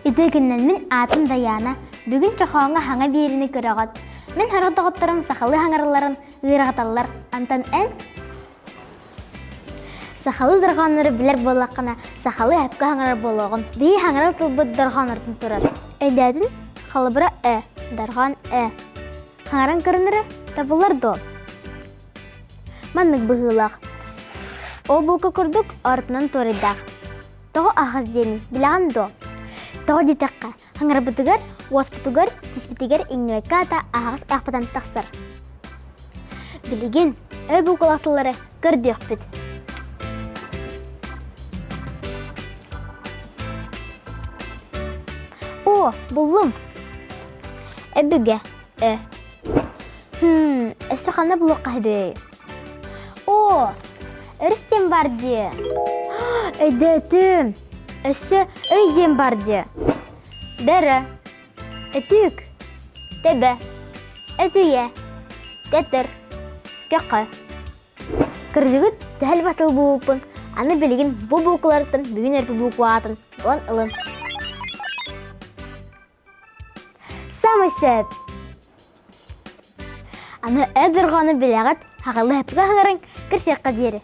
Ити күннэн мин аатым Дайаана. Бүгүн чохооҥҥо хаҥа биэриини көрөҕүт. Мин сорох доҕотторум сахалыы хаҥаралларын ыарырҕаталлар. Антон эн? Сахалыы дорҕооннору билэр буоллаххына, сахалыы сөпкө хаҥарар буолуоҕун. Биһи хаҥарар тылбыт дорҕооннортон турар. Өйдөөтүн? Холобура Ö, дорҕоон Ö. Хаҥаран көрүнэрэ табыллар дуо? Маннык быһыылаах. Ол булка курдук ортонон туорайдаах. Тоҕо аһаҕас диэний билэҕин дуо? Тоҕо диэтэххэ, хаҥарбытыгар, уоспутугар, тиспитигэр иҥнибэккэ аата аһаҕас айахпытан тахсар. Билигин өй буукулаах тыллары көрдүөхпүт. О, буллум! Өбүгэ, ö. Хм, өссө ханна булуохха сөбүй? Оо, өрүс диэн бар дии. Өйдөөтүм. Өссө өй диэн бар дии. Бөрө, өтүүк, төбө, өтүйэ, көтөр, көхө. Кырдьыгыт, төһө элбэх тыл булбуппун, аны билигин бу буукуларыттан бүгүн өрпү буукуба аатын булан ылын. Саамай сөп. Аны эр дорҕоону билэҕит, хаҕылыһыппыта хаҥарыҥ, кырсыахха диэри.